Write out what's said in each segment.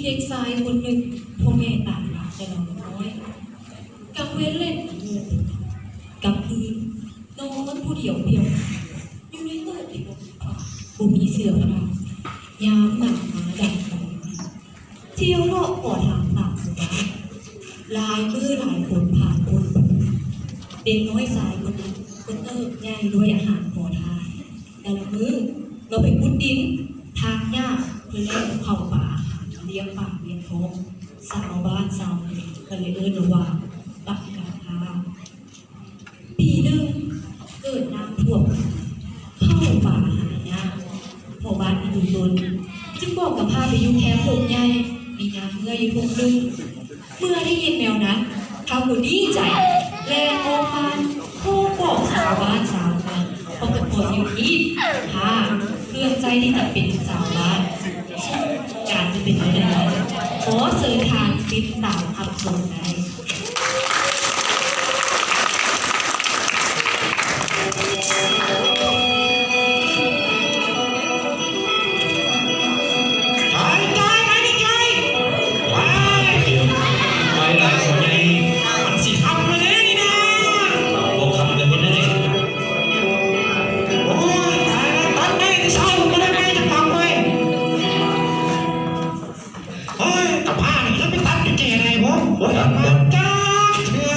ເດັກຊາຍຄົນໜຶ່ງ ພໍ່ແມ່ຕາຍແຕ່ຍັງນ້ອຍ ກາງເວັນເຫຼັ້ນກັບໝູ່ ກາງຄືນນອນຜູ້ດຽວພຽວ ຢູ່ໃນໂຕທີ່ບໍ່ມີຝາ ບໍ່ມີເສື້ອຜ້າ ຍາມໜາວມາດັງໄຟ ທ່ຽວເລາະຂໍທາງຕາມໝູ່ບ້ານ ຫຼາຍມື້ຫຼາຍຝົນຜ່ານພົ້ນໄປ ເດັກນ້ອຍຊາຍຄົນໜຶ່ງກໍເຕີບໃຫຍ່ດ້ວຍອາຫານຂໍທານ. ແຕ່ລະມື້ລາວໄປຂຸດດິນທາງຍາກ ເພື່ອແລ່ນເຂົ້າປ່າລ້ຽງປາກລ້ຽງທ້ອງ. ຊາວບ້ານຊາວເມືອງກໍເລີຍເອີ້ນລາວວ່າ ບັກກາພ້າວ. ປີໜຶ່ງເກີດນ້ຳຖ້ວມ ເຂົ້າປ່າຫາຍາກ ພໍ່ບ້ານທີ່ຢູ່ດົນຈຶ່ງບອກກັບພ້າໄປຢູ່ແຄມດົງໃຫຍ່ ມີນາເຮືອຢູ່ທົ່ງໜຶ່ງ. ເມື່ອໄດ້ຍິນແນວນັ້ນ ທ້າວກໍດີໃຈ ແລ່ນອອກບ້ານ ໂທບອກຊາວບ້ານຊາວເມືອງ ວ່າກໍຂໍຢູ່ທີ່ ຜ້າ ເຄື່ອງໃຊ້ທີ່ຈຳເປັນຂອງຊາວບ້ານ ການຈະເປັນແນວໃດ ຂໍເຊີນທ່ານຕິດຕາມຮັບຊົມໄດ້. ຕາຍ ຕາຍ ໄປນີ້ໄກ ໄປ ໄປຫຼາຍຄົນໃຫຍ່ ມັນຊິທັບລະເດ້ນີ້ນາ ບໍ່ທັບລະເຮັດແນວໃດ ໂອ້ຍ ຕາຍ ຕັດໄມ້ແຕ່ເຊົ້າ ບໍ່ໄດ້ໄມ້ຈັກລຳເວີຍ ເຮີ້ຍ ກະພ້ານີ້ຈະໄປຕັດຢູ່ແຈໃດບໍ່ ບໍ່ເຫັນມາຈັກເທື່ອ.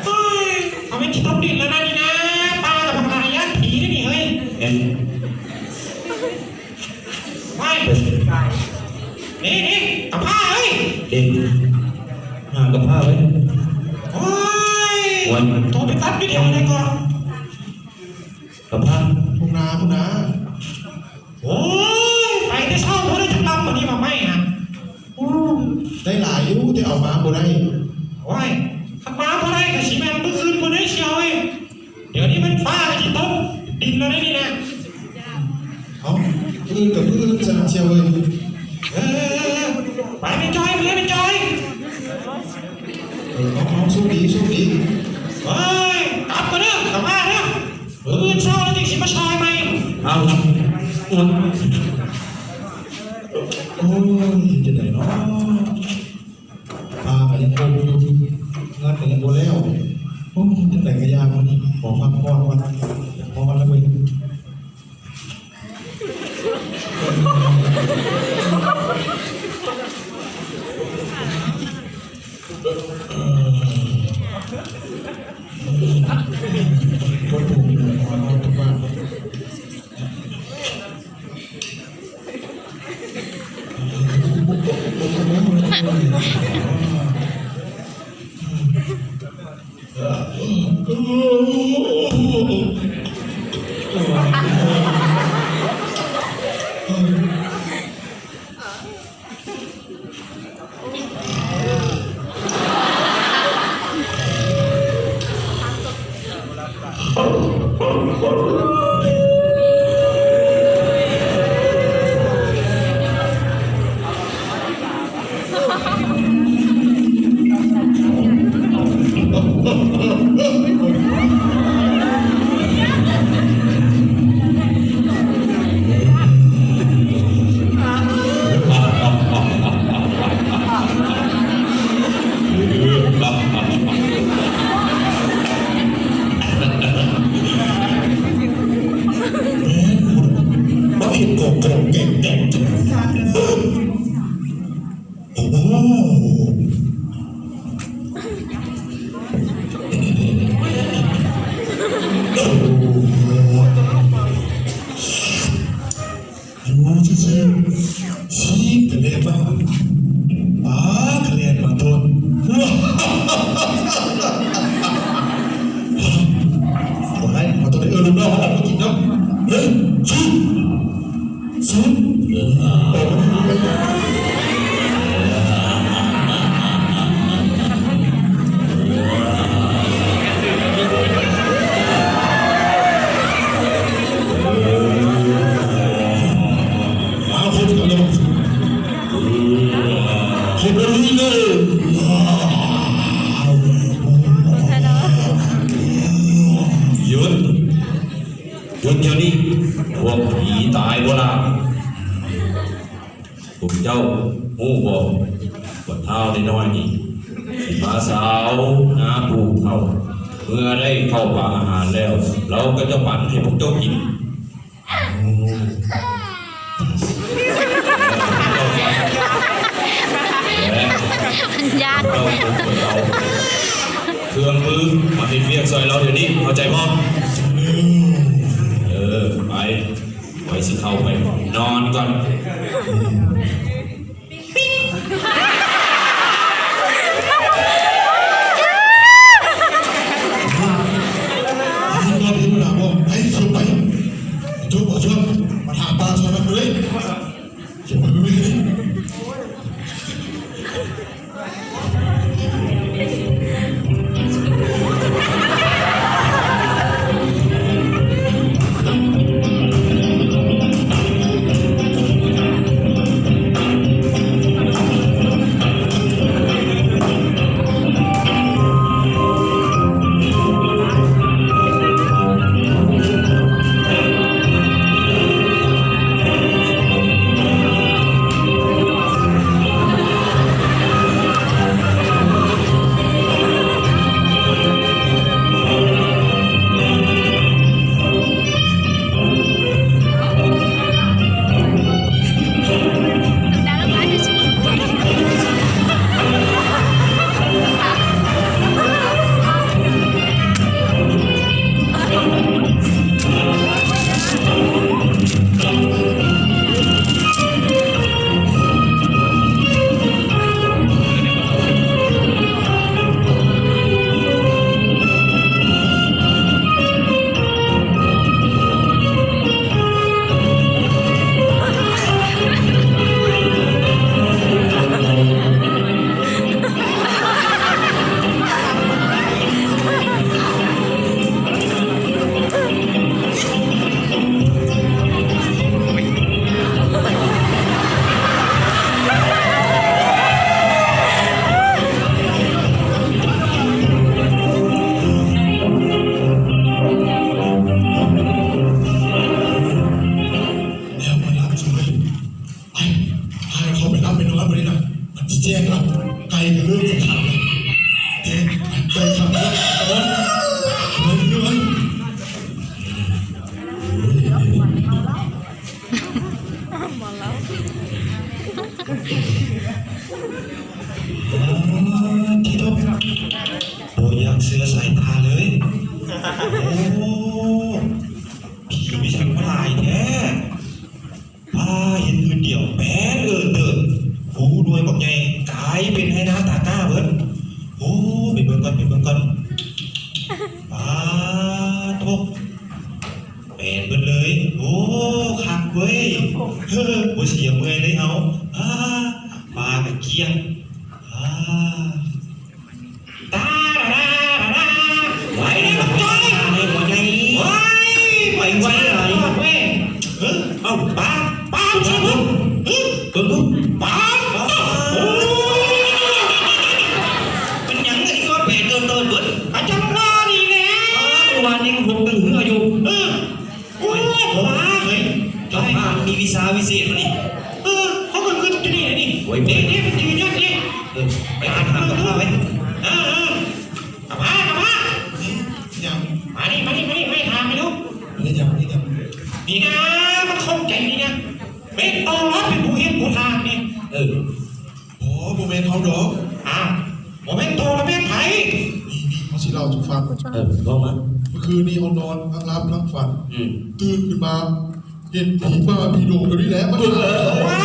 ເຮີ້ຍ ເອົາແມ່ນຊິຕົກດິນແລ້ວນະນີ້ນາ ປ່າກັບບັກຫຼາຢ້ານຜີເດ້ນີ້ເຮີ້ຍ ແມ່ນ ໄປ ນີ້ ນີ້ ກະພ້າເອີຍ ເອີ ຫາກະພ້າເອີຍ ໂອ້ຍ ໂອ້ຍ ໂຕໄປຕັດຢູ່ແຖວໃດເກາະ ກະພ້າ ພຸ້ນນາ ພຸ້ນນາ. ໂອ້ຍ ໄປແຕ່ເຊົ້າບໍ່ໄດ້ຈັກລຳ ມື້ນີ້ວ່າໄມ້ຫັ້ນ ໂອ້ ໄດ້ຫຼາຍຢູ່ ແຕ່ເອົາມາບໍ່ໄດ້ ໂອ້ຍ ຄັນມາບໍ່ໄດ້ກະຊິແມ່ນມື້ອື່ນພຸ້ນເດ້ສ່ຽວເອີຍ ດຽວນີ້ມັນຟ້າກະຊິຕົກດິນແລ້ວເດ້ນີ້ນະ ເອົ້າ ມື້ອື່ນກະມື້ອື່ນຊັ້ນນະສ່ຽວເອີຍ ເອີ ໄປແມ່ຈ້ອຍ ໄປແມ່ຈ້ອຍ ເອີ ເອົາ ເອົາ ໂຊກດີ ໂຊກດີ ເອີຍ ກັບກ່ອນເດີ ກັບມາເດີ. ມື້ອື່ນເຊົ້າແລ້ວຈຶ່ງຊິມາຊ່ອຍໃໝ່ ເອົາ ໂອ້ຍ ໂອ້ຍ ເຮັດຈັ່ງໃດເນາະ ປ່າກະຍັງປົກຢູ່ ເຮືອນກະຍັງບໍ່ແລ້ວ ໂອ້ຍ ຈັ່ງໃດກະຢ່າ ມື້ນີ້ຂໍພັກຜ່ອນກ່ອນ ພໍແລ້ວເວີຍ. ມາເຮັດກອງໆແກງໆ ໂອ້ໂຫ ຢູ່ຊື່ໆ ຊີກະແລ່ນມາ ປາກະແລ່ນມາໂຕນ ບໍ່ໄດ້ ເຮົາຕ້ອງໄດ້ເອີ້ນລູກນ້ອງເຮົາອອກມາກິນນຳ ເຮີ້ຍ ຊູ ຢຸດ ຢຸດດຽວນີ້ ພວກຜີຕາຍບໍ່ລະ? ເຈົ້າຮູ້ບໍ່ ວ່າທ້າວນ້ອຍໆນີ້ ຊິພາສາວຫາຜູ້ເຖົ້າ ເມື່ອໄດ້ເຂົ້າປາກອາຫານແລ້ວ ລາວກໍຈະປັນໃຫ້ພວກເຈົ້າກິນ. ເຈົ້າຈົງໄປເອົາເຄື່ອງມືມາເຮັດວຽກຊ່ອຍລາວດຽວນີ້ ເຂົ້າໃຈບໍ່? ເອີ ໄປ. ຂ້ອຍຊິເຂົ້າໄປນອນກ່ອນ. ແລ້ວມາຮັບຊ່ວຍ ໄປ ພາເຂົາໄປຮັບໄປນອນບາດນີ້ນະ ມັນຊິແຈ້ງລະ ໄກ່ກໍເລີ່ມຊິຂັນລະ ແຕ່ໄກ່ຂັນແລ້ວ ໄປເລີຍ. ບໍ່ຢາກເຊື່ອສາຍຕາເລີຍ. ໂອ້ ຜີມີສັງມາຫຼາຍແທ້. ປ້າ ເຫັນຄືດດຽວແປດເອີເຕີບ ພູດວຍບັກໃຫຍ່ກາຍເປັນໄຮ່ນາຕາກ້າເບິດ. ໂອ້ ໄປເບິ່ງກ່ອນ ໄປເບິ່ງກ່ອນ. ປາໂທ້ ແປດເບິດເລີຍ. ໂອ້ ຄັກເວີຍ ບໍ່ເສຍເມື່ອຍເລີຍເຮົາ. ອາ ປາກະກ້ຽງ. ອາ ຕາດາດາດາດາ ໄວເດ້ບັກຈ້ອຍ ໄວ ໄວ ໄວຫຼາຍເວີຍ. ເອີ ເອົ້າ ປາ ປາ ປາ ເບິ່ງດູ ປາ ໂອ້ ເປັນຫຍັງຄືວ່າແປດເຕີບເບີດ? ອາ ຈັ່ງວ່ານີ້ແຫຼະ ປາ ເມື່ອວານນີ້ຫົກຕັ້ງເຮືອຢູ່. ເອີ ໂອ້ຍ ເຈົ້າພາບ ເຈົ້າພາບມີວິຊາວິເສດບໍ່ນີ້? ເອີ ເຂົາກໍຄິດຢູ່ນີ້ແຫຼະນີ້. ໂອ້ຍ ເດ້ ເດ້ ມັນຢືນຢູ່ນີ້. ເອີ ໄປຫາຖາມເຈົ້າພາບໄປ. ເອີ ເອີ ເຈົ້າພາບ ເຈົ້າພາບ ຫຍັງ? ມານີ້ ມານີ້ ມານີ້ ມາຖາມນີ້ດູ. ເຮັດຫຍັງ? ເຮັດຫຍັງ? ນີ້ນະ ມັນຂ້ອງໃຈນີ້ນະ ແມ່ນໂຕລະເປັນຜູ້ເຮັດຜູ້ຖາມນີ້. ເອີ ອໍ ບໍ່ແມ່ນເຮົາດອກ. ອ້າວ ບໍ່ແມ່ນໂຕລະແມ່ນໃຜ? ນີ້ ນີ້ ເຮົາຊິເລົ່າສູ່ຟັງ. ເອີ ເວົ້າມາ. ເມື່ອຄືນນີ້ເຮົານອນທັງຫຼັບທັງຝັນ. ອືມ ຕື່ນຂຶ້ນມາ ເຫັນຜີບ້າຜີດົງຕົວນີ້ແຫຼະ. ມັນ ໂອ້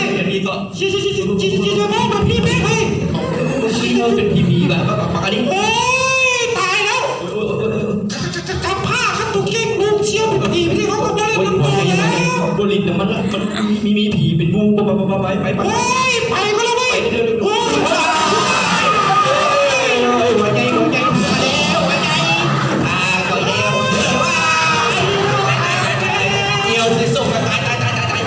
ຍ ອັນນີ້ກໍ ຊິ ຊິ ຊິ ຊິ ຊິ ຊິ ຊິເວົ້າມາພີ່ແມ່ເອີຍ. ເອົາ ຊິເວົ້າເປັນຜີຜີບ້າ ບັກ ບັກ ບັກອັນນີ້. ໂອ້ຍ ຕາຍແລ້ວ. ໂອ້ຍ ໂອ້ຍ ໂອ້ຍ ໂອ້ຍ ຈະ ຈະ ຈະ ຈະພາຄັນໂຕເກັ່ງລູກສ່ຽວເປັນຜີນີ້ ເຮົາກໍບໍ່ໄດ້ນຳໂຕແລ້ວ. ບໍ່ຫຼິ້ນນຳມັນລະ ມັນມີ ມີ ມີຜີເປັນໝູ່. ໄປ ໄປ ໄປ ໄປ ໄປ. ໂອ້ຍ ໄປກໍແລ້ວເວີຍ. ໄປເດີ ໂອ້ຍ ໂອ້ຍ ຫົວໃຫຍ່ ຫົວໃຫຍ່ ຫົວໃຫຍ່ ຕາຂ້ອຍແລ້ວ. ດຽວຊິສົ່ງ ຕາຍ ຕາຍ ຕາຍ ຕາຍ ຕາຍ.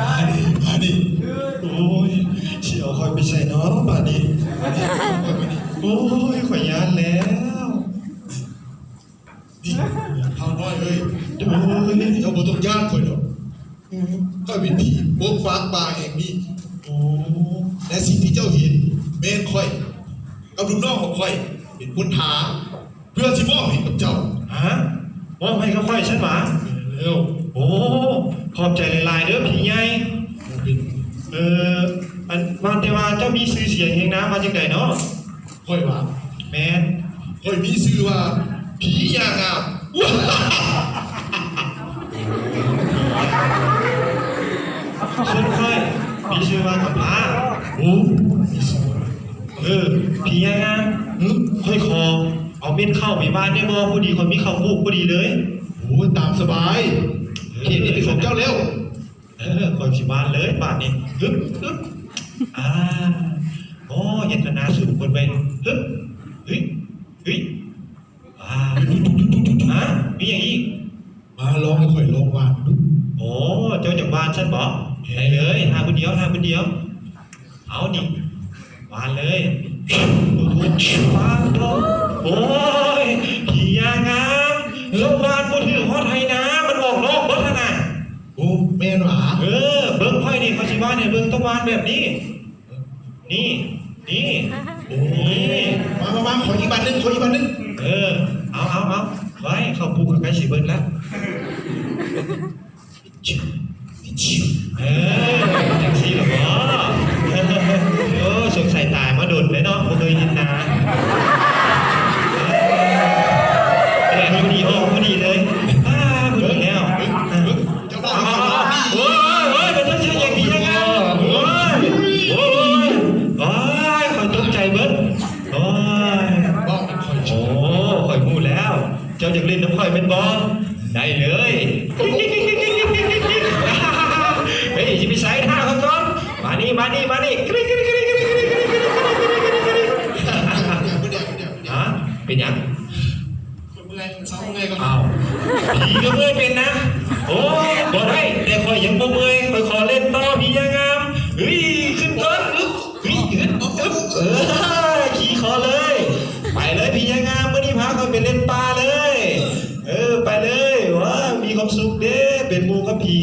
ອັນນີ້ ອັນນີ້ ໂອ້ຍ ຊິເອົາຂ້ອຍໄປໃສເນາະບາດນີ້? ໂອ້ຍ ຂ້ອຍຢ້ານແລ້ວ. ນີ້ ທ້າວນ້ອຍເອີຍ, ໂອ້ຍ ເຈົ້າບໍ່ຕ້ອງຢ້ານຂ້ອຍດອກ. ຂ້ອຍເປັນຜີປົກປັກປ່າແຫ່ງນີ້. ໂອ້ ແລະ ສິ່ງທີ່ເຈົ້າເຫັນແມ່ນຂ້ອຍກັບລູກນ້ອງຂອງຂ້ອຍເປັນຄົນຫາ ເພື່ອຊິມອບໃຫ້ກັບເຈົ້າ. ຮະ? ມອບໃຫ້ກັບຂ້ອຍຊັ້ນຫວາ? ແມ່ນແລ້ວ. ໂອ້ ຂອບໃຈຫຼາຍໆເດີພີ່ໃຫຍ່. ເປັນ ເອີ ອັນ ວ່າແຕ່ວ່າເຈົ້າມີຊື່ສຽງຮຽງນາມວ່າຈັ່ງໃດເນາະ? ຂ້ອຍຫວາ? ແມ່ນ. ຂ້ອຍມີຊື່ວ່າ ຜີຍາງາມ. ສ່ວນຂ້ອຍມີຊື່ວ່າ ກຳພ້າ. ໂອ້ ມີຊື່ ເອີ ຜີຍາງາມ. ຫຶ? ຂ້ອຍຂໍເອົາເມັດເຂົ້າໄປຫວ່ານໄດ້ບໍ່? ພໍດີຂ້ອຍມີເຂົ້າປູກພໍດີເລີຍ. ໂອ້ ຕາມສະບາຍ. ເອີ ເຂດນີ້ເປັນຂອງເຈົ້າແລ້ວ. ເອີ ຂ້ອຍຊິຫວ່ານເລີຍບາດນີ້. ຮຶບ ຮຶບ ອ່າ ໂອ້ ເຮັດໜ້າສູງເພິ່ນໄວ້. ຮຶບ ຮຶບ ຮຶບ ອ່າ ຮະ? ມີຫຍັງອີກ? ມາລອງໃຫ້ຂ້ອຍລອງຫວ່ານດູ. ໂອ້ ເຈົ້າຢາກຫວ່ານຊັ້ນບໍ? ແມ່ນ. ໄດ້ເລີຍ, ຖ້າຜູ້ດຽວ, ຖ້າຜູ້ດຽວ. ເອົານີ້ ຫວ່ານເລີຍ. ໂອ້ຍ ຜີຍາງາມ ເຈົ້າຫວ່ານບໍ່ຖືກຮອດໄຮ່ນາ ມັນອອກນອກເບິດຫັ້ນນະ. ໂອ້ ແມ່ນຫວາ? ເອີ ເບິ່ງຂ້ອຍນີ້ ຂ້ອຍຊິຫວ່ານໃຫ້ເບິ່ງ, ຕ້ອງຫວ່ານແບບນີ້. ນີ້ ນີ້ ໂອ້ຍ ມາ ມາ ມາ ຂໍອີກບາດໜຶ່ງ ຂໍອີກບາດໜຶ່ງ. ເອີ ເອົາ ເອົາ ເອົາ ໄວ້ ເຂົ້າປູກກໍໃກ້ຊິເບິດລະ. ເອີ ຈັ່ງຊີ້ລະບໍ? ໂອ້ ສົງໄສຕາຍມາດົນເລີຍເນາະ ບໍ່ເຄີຍເຫັນໜ້າ. ແດດພໍດີ ອອກພໍດີເລີຍ. ອ້າ ພໍດີແລ້ວ. ເຈົ້າບໍ່ ໂອ້ຍ ໂອ້ຍ ເປັນເຈົ້າເຊື່ອຢ່າງດີນະ. ໂອ້ຍ ໂອ້ຍ ໂອ້ຍ ຂ້ອຍຕົກໃຈເບິດ. ໂອ້ຍ ໂອ້ ຂ້ອຍຮູ້ແລ້ວ ເຈົ້າຢາກຫຼິ້ນນຳຂ້ອຍແມ່ນບໍ່? ໄດ້ເລີຍ. ເຮີ້ຍ ຊິໄປໃສ? ຖ້າຂ້ອຍກ່ອນ. ມານີ້ ມານີ້ ມານີ້. ຮະ? ເປັນຫຍັງ? ຂ້ອຍເມື່ອຍ ເຊົາເມື່ອຍກ່ອນ. ອ້າວ ຜີກໍເມື່ອຍເປັນນະ. ໂອ້ ບໍ່ໄດ້ ແຕ່ຂ້ອຍຍັງບໍ່ເມື່ອຍ. ຂ້ອຍຂໍຫຼິ້ນຕໍ່ ຜີຍາງາມ. ເຮີ້ຍ ຂຶ້ນກ່ອນ. ອຶບ ເຮີ້ຍ ອຶບ ອຶບ ເອີ ຂີ່ຄໍເລີຍ. ໄປເລີຍ ຜີຍາງາມ. ມື້ນີ້ພາຂ້ອຍໄປຫຼິ້ນປ່າເລີຍ. ເອີ ໄປເລີຍ. ວ້າ ມີຄວາມສຸກເດ້ ເປັນໝູ່ກັບຜີ.